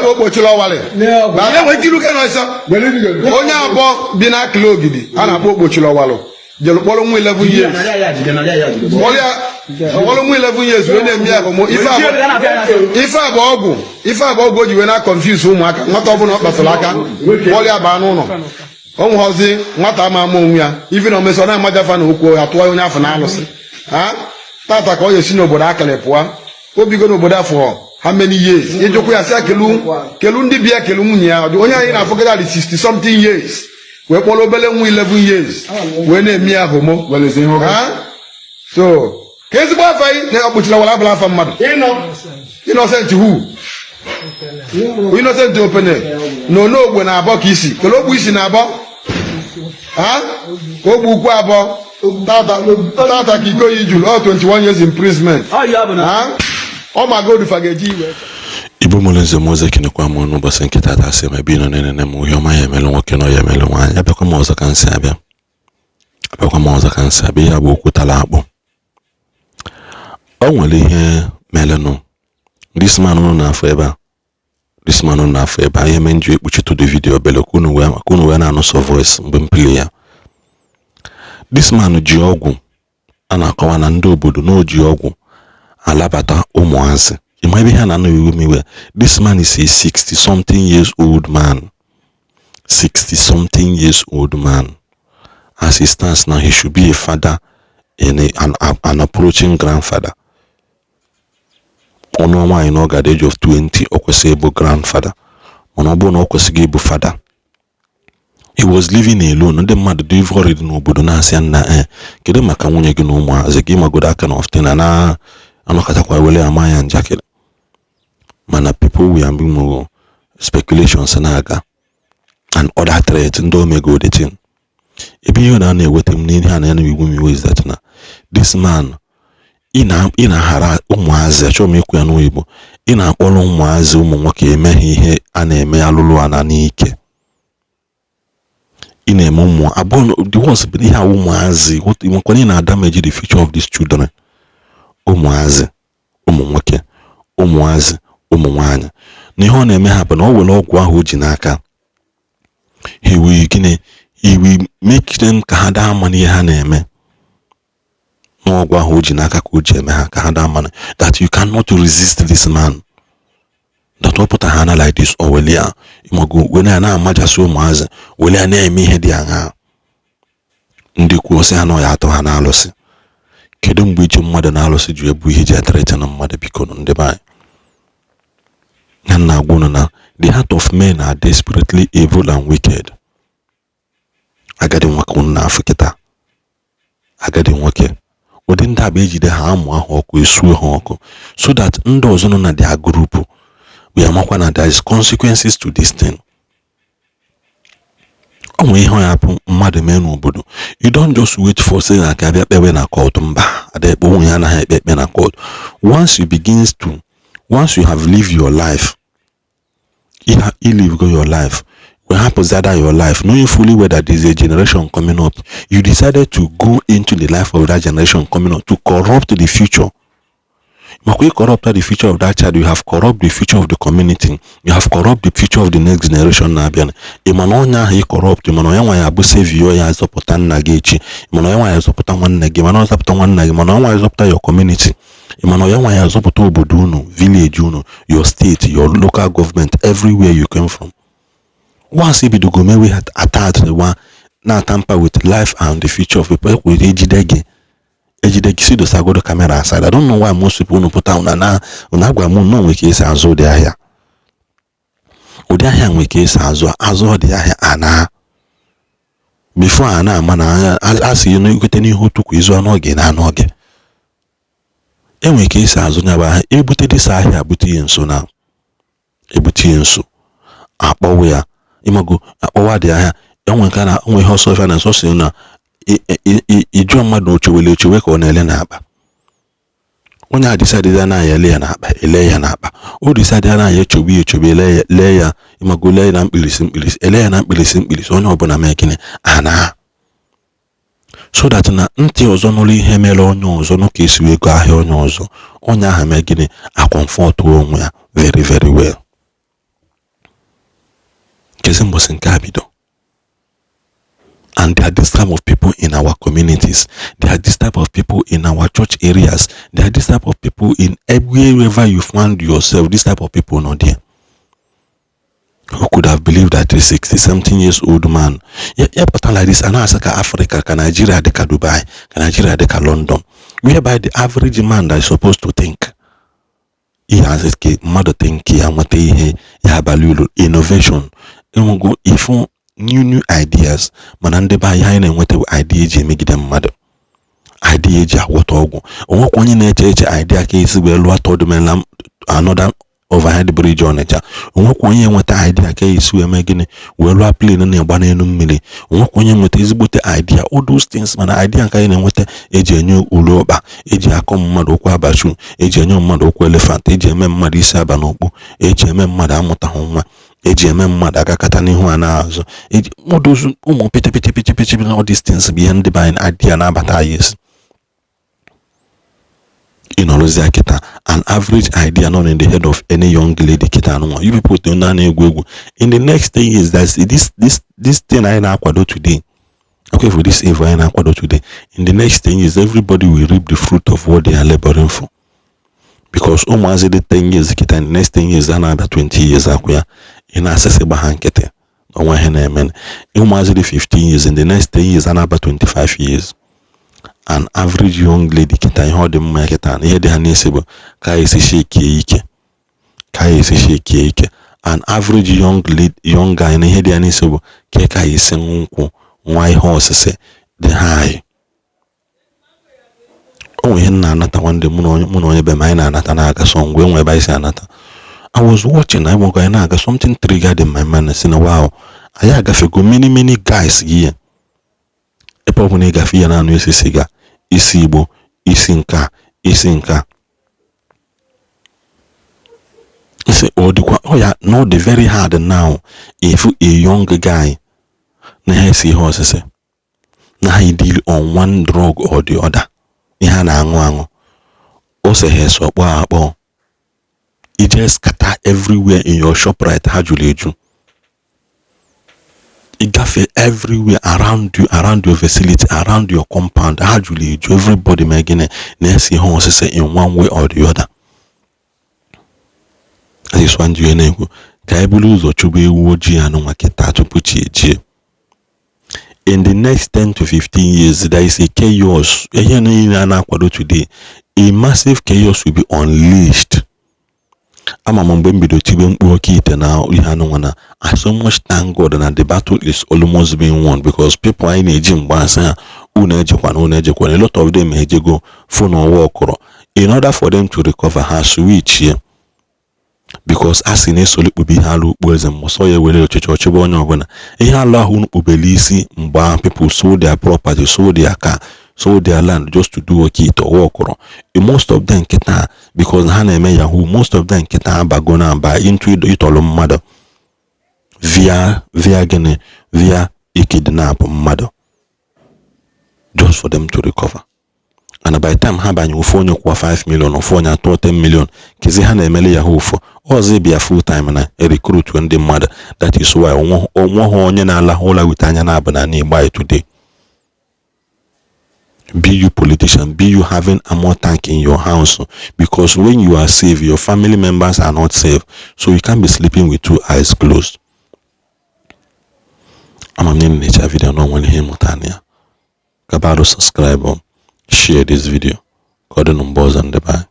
Ife bụ okpochiri ọwalị. Onye abụọ bi n'akịla Ogidi a na-akpọ okpochiri ọwalụ jere kpọrọ nwa 11 years, kpọrọ nwa 11 years wee na-eme ya homo. Ife a bụ ọgwụ, ife a bụ ọgwụ o ji wee na confuse ụmụaka. Nwata ọbụla ọ kpasịrị aka kpọrọ ya baa n'ụlọ, o nweghọzi nwata ama ama onwe ya. Ife na omesọ na-amajafa na okwu ya tụọ onye afọ na alụsị ha tata ka ọ ga-esi n'obodo akịrị pụọ. O bigo n'obodo afọ how many years? Ịjụkwa ya sị ya kelu kelu ndị bịa kelu nwunye ya. Onye anyị na-afụgara dị 60 something years wee kpọrọ obele nwa 11 years wee na-eme ya homo. Ha? So ka ezigbo afọ anyị na-akpụchila wara abụla afa mmadụ. Innocent who? Innocent Opene na onogbe na abọ ka isi kele ogbu isi na abọ ha ogbu ukwu abụọ tata tata ka iko yi juru ọ 21 years imprisonment. Ha? Ọ ma godufa ga-eji iwe. Igbo mụrụ nze m ọzọ, ekenekwa m n'ụbọchị nke tata. Sị m ebe ị nọ na-enene m, ihe ọma ya emelu nwoke na ya emelu nwaanyị. Abịakwa m ọzọ ka nsị abịa, abịakwa m ọzọ ka nsị abịa. Ya bụ okwu tara akpụ. O nwere ihe merenụ. This man nọ n'afọ ebe a, this man nọ n'afọ ebe a, ihe mee nji ekpuchite the video obere ka unu wee na-anụ sọ voice mgbe m play ya. This man ji ọgwụ a na-akọwa na ndị obodo na o ji ọgwụ alabata ụmụazị. Ịma ebe ihe a na-anọ iwu m iwe. This man is a 60 something years old man, 60 something years old man. As he stands now, he should be a father and an approaching grandfather. Ọnụ nwaanyị na ọ ga age of 20, ọ kwesịrị ịbụ grandfather, mana ọ bụrụ na ọ kwesịghị ịbụ father. He was living alone. Ndị mmadụ dị worried n'obodo na-asị ya, nna, ee, kedu maka nwunye gị na ụmụazị gị? Magodo aka na often na na-anọkọtakwa were ama ya njakịrị, mana people were being speculations na-aga and other threats ndị omego the thing. Ebe ihe na na-eweta m n'ihe a na-ewu m iwe is that na this man ị na-aghara ụmụazị. Achọrọ m ikwu ya n'oyibo. Ị na-akpọrọ ụmụazị ụmụ nwoke eme ha ihe a na-eme alụlụ ana n'ike. Ị na-eme ụmụ abụọ, the worst bụ ihe a ụmụazị nwekwana. Ị na-adamage the future of these children, ụmụazị ụmụ nwoke, ụmụazị ụmụ nwaanyị. Na ihe ọ na-eme ha bụ na ọ were ọgwụ ahụ o ji n'aka, he will gịnị, he will make them ka ha daa mma n'ihe ha na-eme. N'ọgwụ ahụ o ji n'aka ka o ji eme ha ka ha daa mma, that you cannot resist this man, that ọ pụta ha na like this, o wele ya ịmago were ya na-amajasị ụmụazị, were ya na-eme ihe dị aṅaa. Ndị kwuo sị ha na ọ ya atọ ha na-alụsị. Kedu mgbe iji mmadụ na-alụsị ji ebu ihe ji atarịta na mmadụ? Biko nụ, ndị be anyị, ya na-agwa unu na the heart of men are desperately evil and wicked. Agadi nwoke unu na-afụ kịta, agadi nwoke, ụdị ndị a bụ ejide ha, amụ ahụ ọkụ, esuo ha ọkụ, so that ndị ọzọ nọ na their group we amakwa na there is consequences to this thing. Ọ nwere ihe ọ ya bụ mmadụ mee n'obodo. You don't just wait for say na ka abịa kpewe na court. Mba, ada ekpe onwe ya anaghị ekpe ekpe na court. Once you begins to, once you have lived your life, you live go your life, we hapụzada your life, knowing fully well that there is a generation coming up, you decided to go into the life of that generation coming up to corrupt the future. Maka ị corrupt the future of that child, you have corrupt the future of the community, you have corrupt the future of the next generation na-abịa. Ị ma na onye ahụ ị corrupt, mana onye nwa ya bụ savior ya azọpụta nna gị echi, mana onye nwa ya azọpụta nwanne gị, mana ọ zọpụta nwanne gị, mana onye nwa ya azọpụta your community, mana onye nwa ya azọpụta obodo unu, village unu, your state, your local government, everywhere you came from. Once ibidogo mewe attack wa na-atamper with life and the future of people, ekwere ejide gị, ejide gị si dosagodo camera aside. I don't know why most people unu pụta una na una agwa m na onwe ka esi azụ ụdị ahịa. Ụdị ahịa nwe ka esi azụ azụ ụdị ahịa ana before a na-ama na a sị igote n'ihe otu kwa izu anụ oge na anụ oge enwe ka esi azụ ya bụ ahịa. Ebute dịsa ahịa, bute ya nso, na ebute ya nso, akpọwa ya ịmago akpọwa dị ahịa. Enwe nke na onwe ihe ọsọ ọfịa na nsọ si na ịjụọ mmadụ ochewele echewe ka ọ na-ele n'akpa. Onye a decide na ya ele ya n'akpa, ele ya n'akpa. O decide na ya echogbu ya echogbu, ele ya, lee ya ịmago, lee ya na mkpirisi mkpirisi, ele ya na mkpirisi mkpirisi. Onye ọbụla mee gịnị ana, so that na ntị ọzọ nụrụ ihe mere onye ọzọ nụ ka esi wee go ahịa onye ọzọ, onye ahụ mee gịnị, a comfort onwe ya very very well. Nkezi mbọsị nke a bido. And there are this type of people in our communities. There are this type of people in our church areas. There are this type of people in everywhere you find yourself. This type of people not there. Who could have believed that a 60 something years old man ya pụta like this, a na-asị ka Africa, ka Nigeria dị ka Dubai, ka Nigeria dị ka London, whereby the average man that is supposed to think ihe asị ka mmadụ think, ya nweta ihe ya abalị uru, innovation, enwego ifu new ideas, mana ndị be anyị, anyị na-enweta bụ idea eji emegide mmadụ, idea eji agwọta ọgwụ. Onwekwa onye na-eche eche idea ka esi wee lụọ Third Mainland, another overhead bridge Ọnịcha. Onwekwa onye nweta idea ka esi wee mee gịnị, wee lụọ plane na-agba n'elu mmiri. Onwekwa onye nweta ezigbote idea, all those things. Mana idea nke anyị na-enweta, eji enye ulu ọkpa, eji akọ mmadụ ụkwụ abachu, eji enye mmadụ ụkwụ elephant, eji eme mmadụ isi aba n'okpu, eji eme mmadụ amụtahụ nwa, eji eme mmadụ agakata n'ihu a na-azụ, eji ụmụ ụmụ pịtị pịtị pịtị pịtị, all these things bụ ihe ndị be anyị idea na-abata anyị esi ịnọrọzi kịta. An average idea not in the head of any young lady kịta anụnwa. You people to na na-egwu egwu in the next 10 years, that's this thing anyị na-akwado today. Okay, for this evil anyị na-akwado today, in the next 10 years, everybody will reap the fruit of what they are laboring for, because ụmụazị dị 10 years kịta, in the next 10 years a na-abịa 20 years akwụ ya, ị na-asịsị gba ha nkịtị ọnwa ihe na-eme. Ụmụazị dị 15 years, in the next 10 years a na-aba 25 years. An average young lady kịta, ihe ọ dị mma kịta na ihe dị ha n'isi bụ ka esi shekie ike, ka esi shekie ike. An average young lady, young guy, na ihe dị ya n'isi bụ ka esi nkwụ nwa ihe ọsịsị dị high. O nwere ihe m na-anata nwanne mụ na onye be m, anyị na-anata na-aga so ngwa enwe ebe anyị si anata. I was watching, anyị nwekwa anyị na-aga, something triggered in my mind, si na wow, anyị agafego many many guys here. Ebe ọ bụla ị gafe, ihe na-anụ isi siga, isi igbo, isi nka, isi nka, isi ọ dịkwa ọ ya not dị very hard now if a young guy na ha esi ihe ọsịsị na ha deal on one drug or the other, ihe a na-aṅụ aṅụ, ose ha ese ọkpọ akpọ, ije scatter everywhere in your Shoprite, ha juru eju. Ịgafe everywhere around you, around your facility, around your compound, ha juru eju. Everybody mee gịnị? Na-ese ihe ọsịsị in one way or the other. That is why ndị na-ekwu ka anyị buru ụzọ chụba ewu ojii anụnwa kịta tupu chi ejie. In the next 10 to 15 years, there is a chaos. Ihe niile a na-akwado today, a massive chaos will be unleashed. Ama m mgbe m bido tibe mkpu oke ite na ihe anụnwa na I so much thank God na the battle is almost being won, because people anyị na-eji mgba asị ha unu ejekwana, unu ejekwana, a lot of them ejego phone ọwa ọkụrọ. In order for them to recover, ha switch ye, because a sị na-esoli kpube ihe alụ ukpu eze mmụsọ ya ewere ọchịchị ọchịba onye ọbụla. Ihe alụ ahụ unu kpubere isi mgbe ahụ, people sold their property, sold their car, sold their land just to do oke ite, ọwa ọkụrọ. Most of them nkịta, because ha na-eme yahoo, most of them nkịta abago na aba into ịtọrọ mmadụ via gịnị, via ikidnap mmadụ, just for them to recover. And by the time ha banye, ofu onye kwụwa 5 million, ofu onye atụọ 10 million, kezi ha na-emele yahoo ụfọ ọzọ ịbịa full time na recruit ndị mmadụ. That is why onweghị onye na-alahụ ụla wite anya na-abụ na Igbo anyị today. Be you politician, be you having armor tank in your house, because when you are safe, your family members are not safe, so you can't be sleeping with two eyes closed. Ama m na ị na-eche video na onwere ihe ịmụta na ya. Kabarụ, subscribe, share this video. Ka ọ dị na mgbe ọzọ, ndị be anyị.